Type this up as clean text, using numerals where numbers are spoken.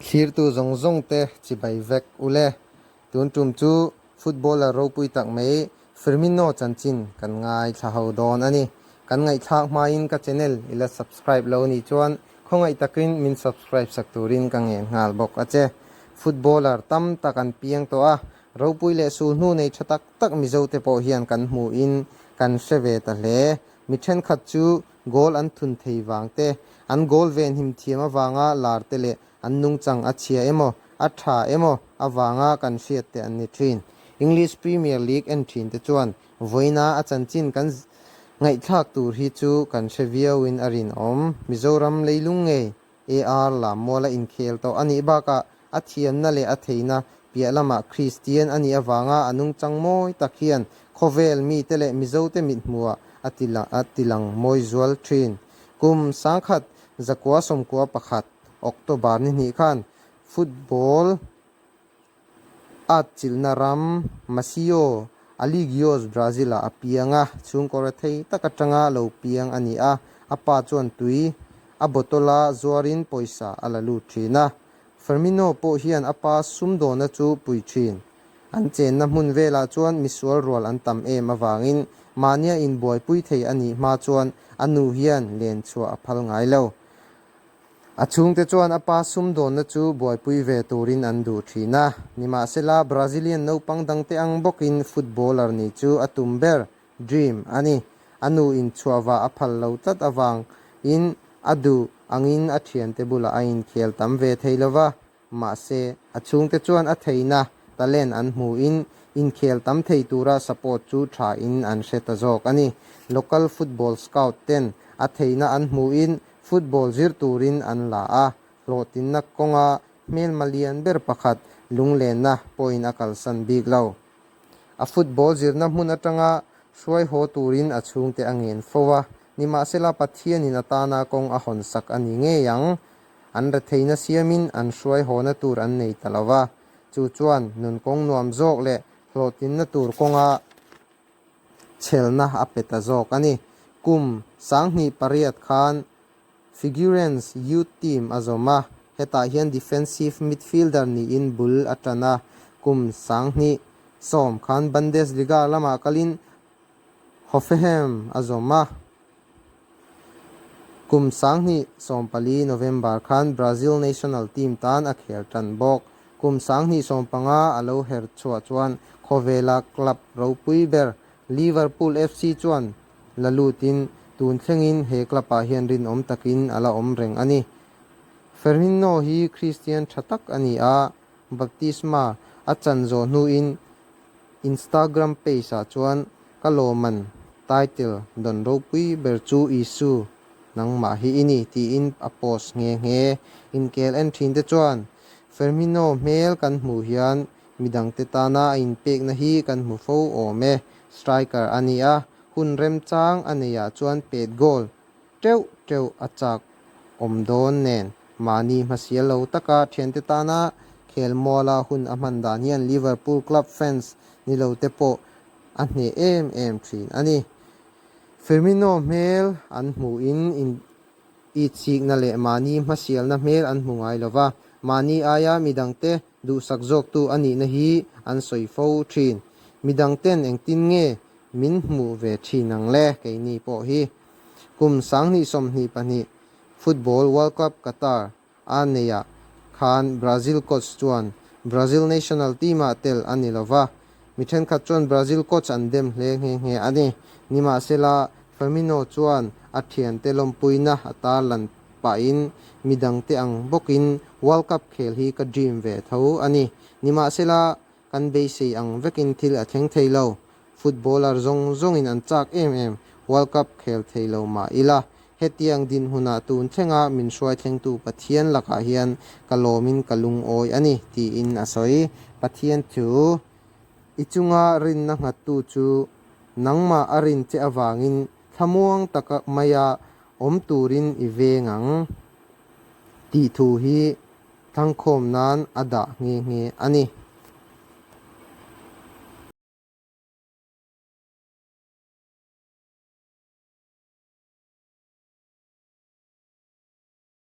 Thlirtu zawng zawng te chibai vek ule. Tun tum chu footballer ropui tak mai Firmino chanchin kan ngaithla ho dawn a ni. Kan ngaihthlak hmain ka channel i la subscribe lo nih chuan khawngaih takin min subscribe sak turin ka ngen nghal bawk a che. Footballer tam tak an piang tawh a, ropui leh sulhnu nei tha tak tak Mizo te pawh hian kan hmuhin kan hre ve ta hle. Mi thenkhat chu goal an thun thei vang te, an goal venhim thiam avanga lar te leh an nungchang a chhia emaw, a tha emaw avanga kan hriat te an ni thin. English Premier League en thin te chuan vawiina a chanchin kan ngaihthlak tur hi chu kan hre viauin a rinawm. Mizoram leilung ngei AR Lammuala inkhel tawh a nih bakah a thiamna leh a theihna piah lamah Kristian a nih avanga a nungchang mawi tak hian khawvel mite leh Mizote mithmuhah a ti a tilang mawi zual thin. Kum sangkhat zakua sawmkua pakhat October ni hnih khan football Atchilhna ram Maceió, Alagoas, Brazil-ah a piang a, chhungkaw rethei tak atanga lo piang a ni a. A pa chuan tui a bottle-a zuarin pawisa a la lut thin a. Firmino pawh hian a pa sumdawna chu pui thin. An chenna hmun velah chuan misual rual an tam em avangin mahnia inbuaipui thei a nih hma chuan a nu hian len chhuah a phal ngai lo. A chhungte chuan a pa sumdawnna chu buaipui ve turin an duh thin a, nimahsela Brazilian naupang dangte ang bawkin footballer nih chu a tum ber, dream, a ni. A nu in chhuahva a phal lo tlat avangin a duh angin a thiante bulah a inkhel tam ve thei lova, Mahse, a chhungte chuan a theihna, talent, an hmuhin inkhel tam thei tura support chu thain an hre ta zawk a ni. Local football scout ten a theihna an hmuhin football zir turin an la a, hlawhtlinna kawnga hmelma lian ber pakhat lunglenna pawhin a kalsan bik lo. A football zirna hmun atanga hruai haw turin a chhungte a ngen fo a, nimahsela Pathianin a tana kawng a hawn sak a ni ngei ang. An retheihna siamin an hruai hawna tur an nei ta lo va, chu chuan nun kawng nuam zawk leh hlawhtlinna tur kawnga chhelna a pe ta zawk a ni. Kum 2008 khan Figueirense youth team a zawm a, hetah hian defensive midfielder niin bul a tan a, kum 2010 khan Bundesliga lamah kalin Hoffenheim a zawm a. Kum 2014 November khan Brazil national team tan a khel tan bawk. Kum 2015 a lo her chhuah chuan khawvela club ropui ber Liverpool FC chuan la lutin tun thlengin he club ah hian rinawm takin a la awm reng a ni. Firmino hi Kristian tha tak a ni a, baptisma a chan zawh hnuin Instagram page ah chuan ka lawman title dawn ropui ber chu Isu nangmah hi i ni tiin a post nghe nghe. Inkel en thin te chuan Firmino hmel kan hmuh hian Midangte tana a inpekna hi kan hmu fo awm e. Striker a ni a, hun remchang a neiah chuan pet goal teuh teuh a chak awm dawn nen. Mahni hmasial lo taka thiante tana khelmuala hun a hman dan hian Liverpool club fans ni lo te pawh a hneh em em thin a ni. Firmino hmel an hmuhin in itsikna leh mahni hmasialna hmel an hmu ngai lo va, mahni aia midangte Duhsak zawktu a nihna hi an sawi fo thin. Midangten engtin nge min hmuh ve thin ang le keini pawh hi. Kum 2022 Football World Cup Qatar a neiah khan Brazil coach chuan Brazil national team-ah tel a ni lova, mi thenkhat chuan Brazil coach an dem hle nghe nghe a ni. Nimahsela, Firmino chuan a thiante lawmpuina a tarlan pahin midangte ang bawkin World Cup khel hi ka dream ve tho a ni. Nimahsela, kan beisei ang vekin thil a thleng thei lo. Footballer zawng zawngin an chak em em, World Cup khel thei lo mah ila. Hetiang dinhmunah tun thlenga min hruai thlengtu Pathian lakah hian ka lawmin ka lungawi a ni, tiin a sawi. Pathian chu i chunga rinna nghattu chu nangmah a rin che avangin thlamuang taka maia awm turin i veng ang tih thu hi thangkhawm nan a dah nghe nghe a ni.